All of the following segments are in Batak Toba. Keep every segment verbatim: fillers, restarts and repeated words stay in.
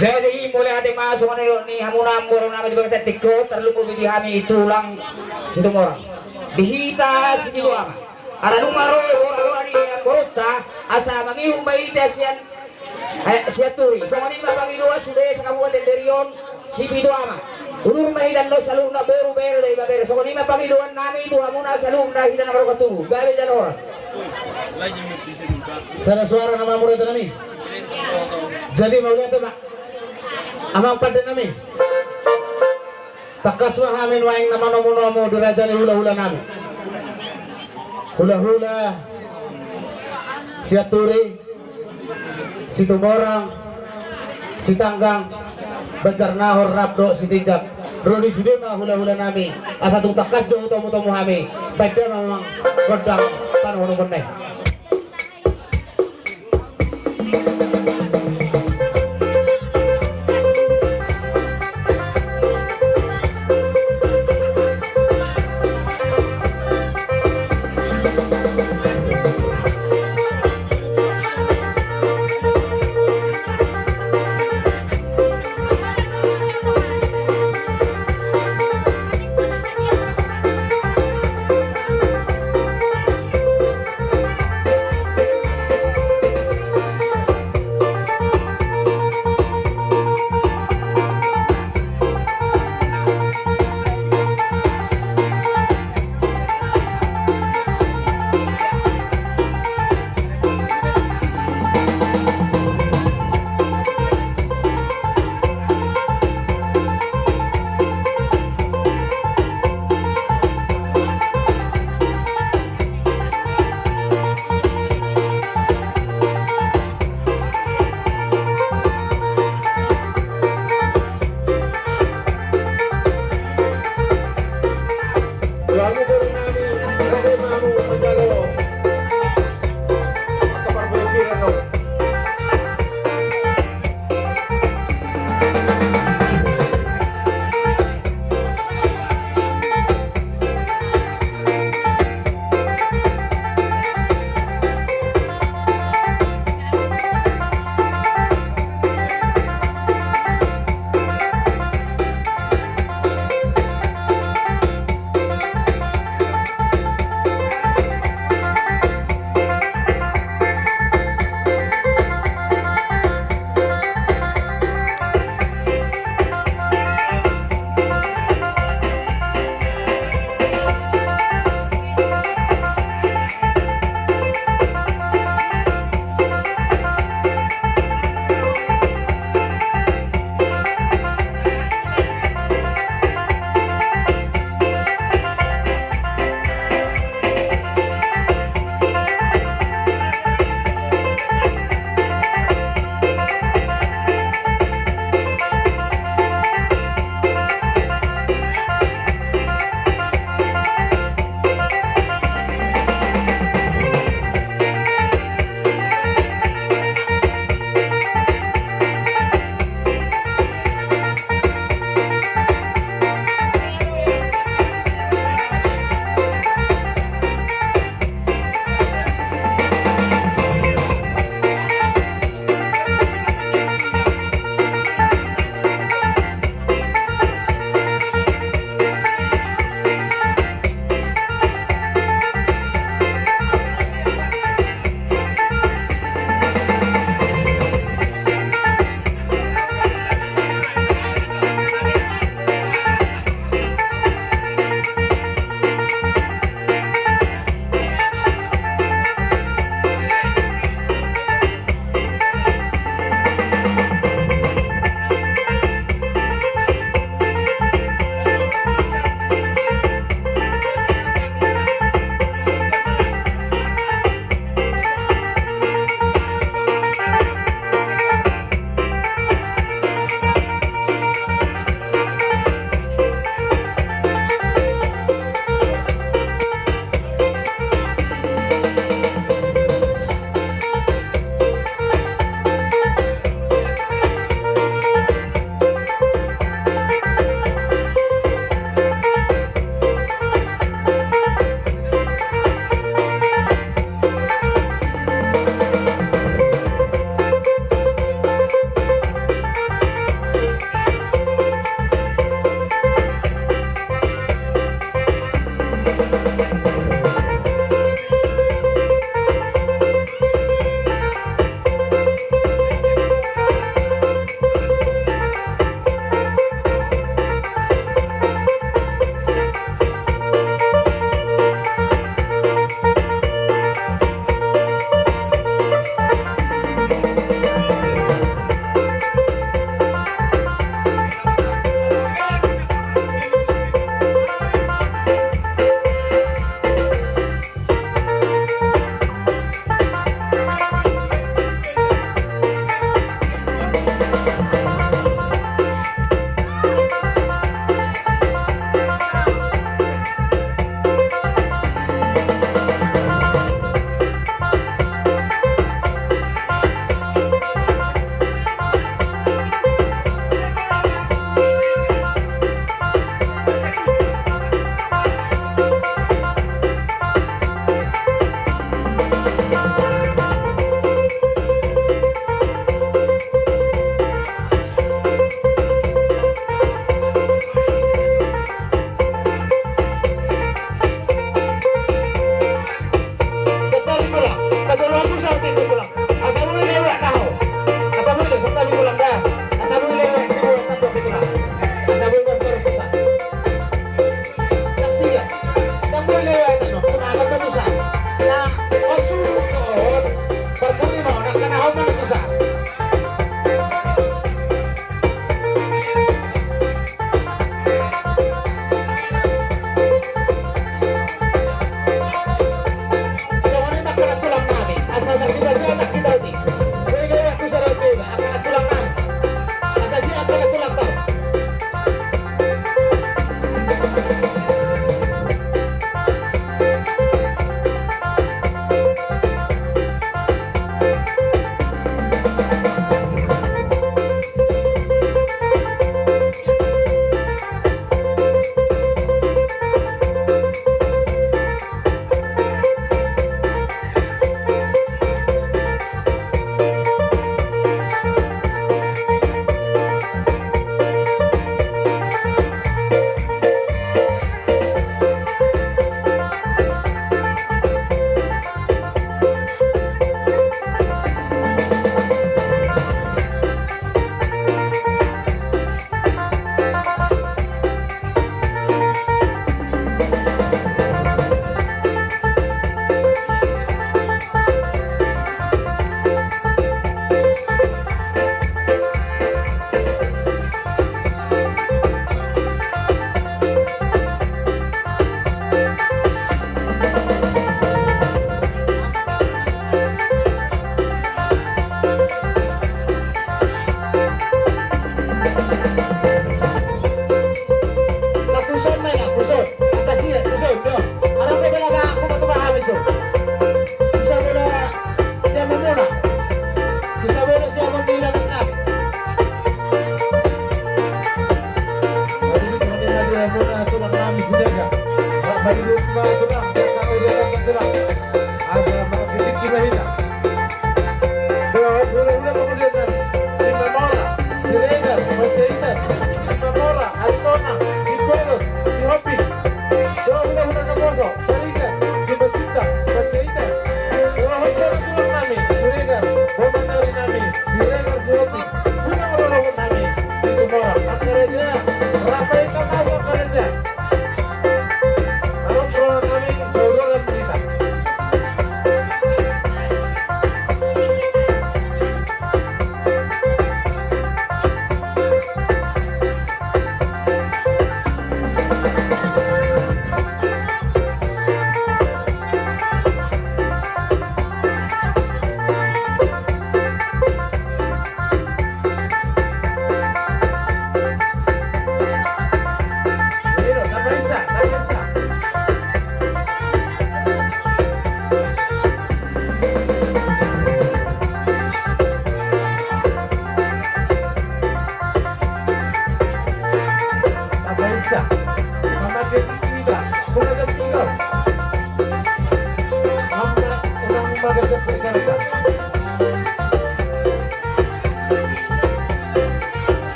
Jadi mauliate ma songon na nidok ni hamuna amang boru nami di bagasan tingki on, tarlumobi di hami tulang Situmorang, di hita Sipitu Ama. Ala dung ma ro hora-hora ni amang borunta, asa mangihut ma hita sian, eh, Sianturi. Songon i ma pangidoan sude sakabupaten Diri on, Sipitu Ama. Udur ma hita on saluhutna, boru, bere dohot ibebere. Songon i ma pangidoan nami tu hamuna saluhutna hita na mardongan tubu. Gabe jala horas. Sada suara nama mureta nami. Jadi mauliate ma, amang pande nami. Tangkas ma hami nuaeng na manomu-nomu di raja ni hula-hula nami. Hula-hula Sianturi, Situmorang, Sitanggang, Banjarnahor rap dohot Sitinjak. Ro di sude ma hula-hula nami, asa tung tangkas jo hutomu-tomu hami. Baen damang gondang panuhononmuna i.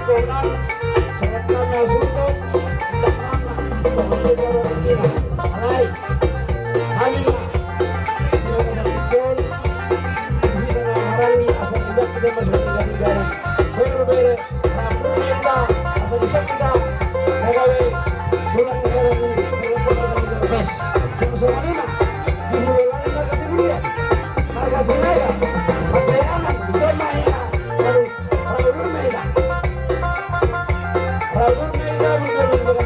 Konan, sarat nami hasuhuton, indak nami, bahwa dia jawab tina. Alai, hami ma, di rumah sakit pun, di sana marani, asa tidak kita masuk ke dalam negara. Berbeda, satu kita, asa bisa kita, negara, tulang negara ini, berbeda negara. Pas, sama-sama lima, di mulai lain, maka kemudian, maka sengaja, pakai anak, bisa main, lalu, Raul Meda. Raul Meda, Raul Meda.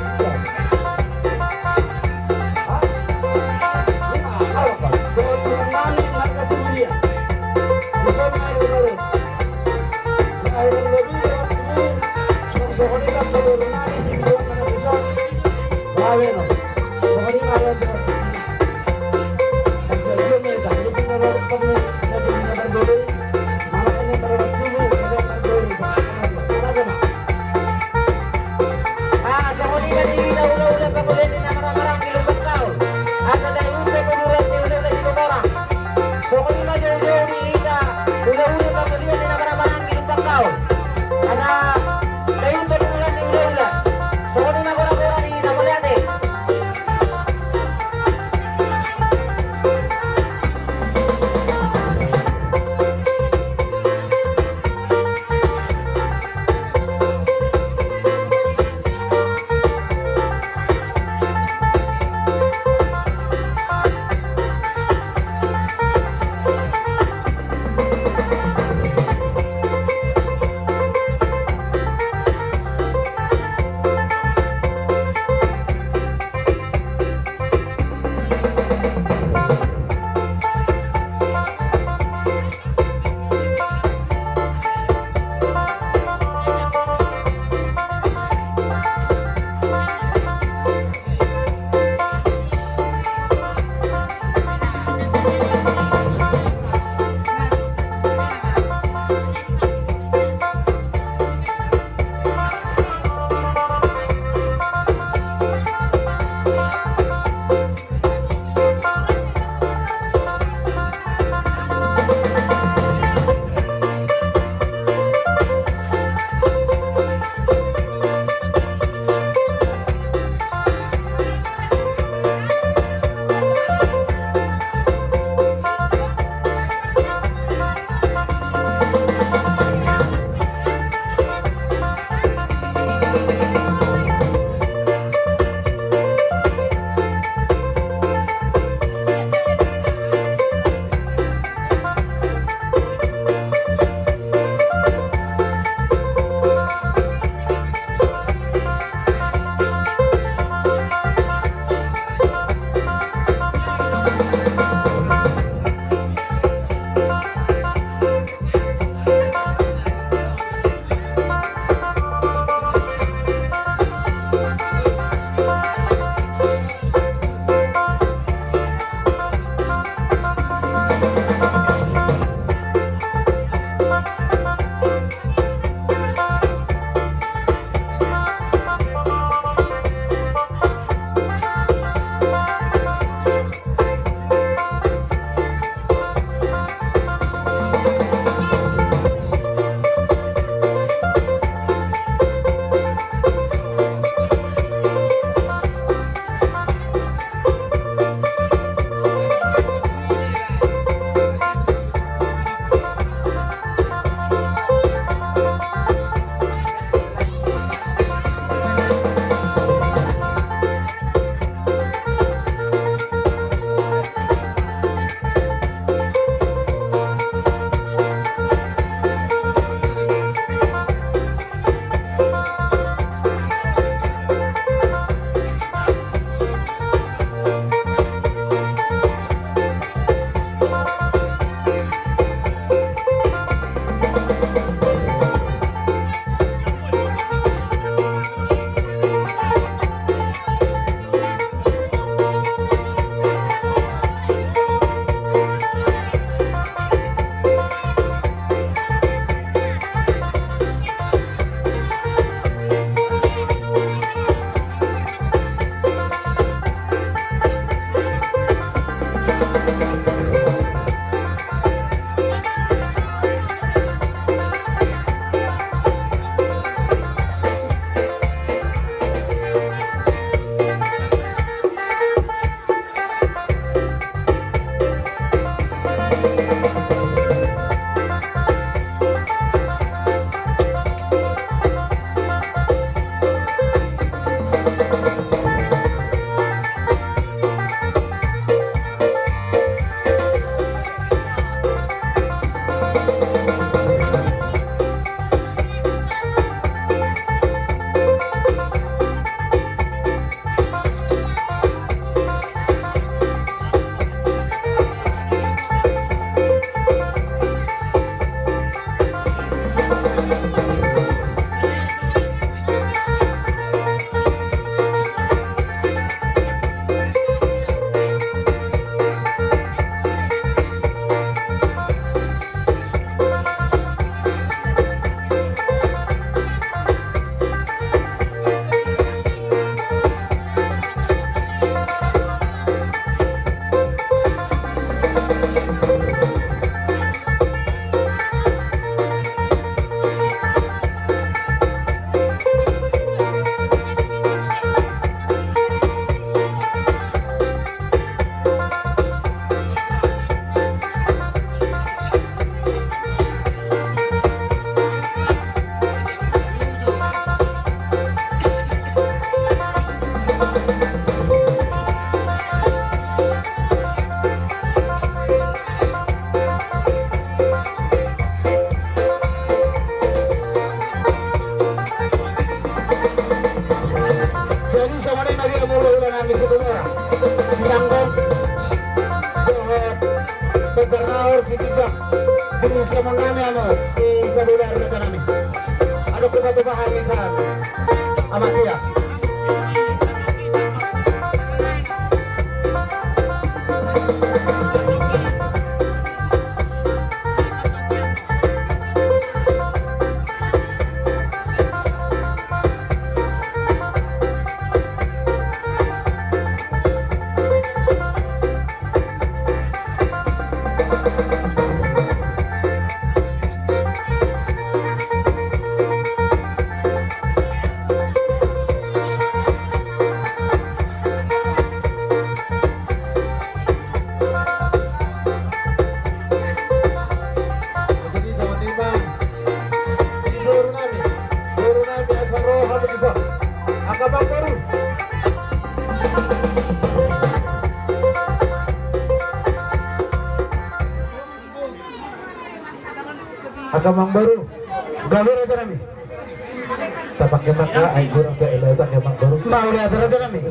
Sitijak di siamun nami anu di Sabulan raja nami. Adong ku patupahan di sana. Amak dia. Jadi sama timbang. Ini boru nami, boru nami asa ro hamu di son. Angka amang boru. Angka amang boru. Gabe raja nami. Tapake maka ai gurang tu elo, tapake amang boru. Mauliate raja nami.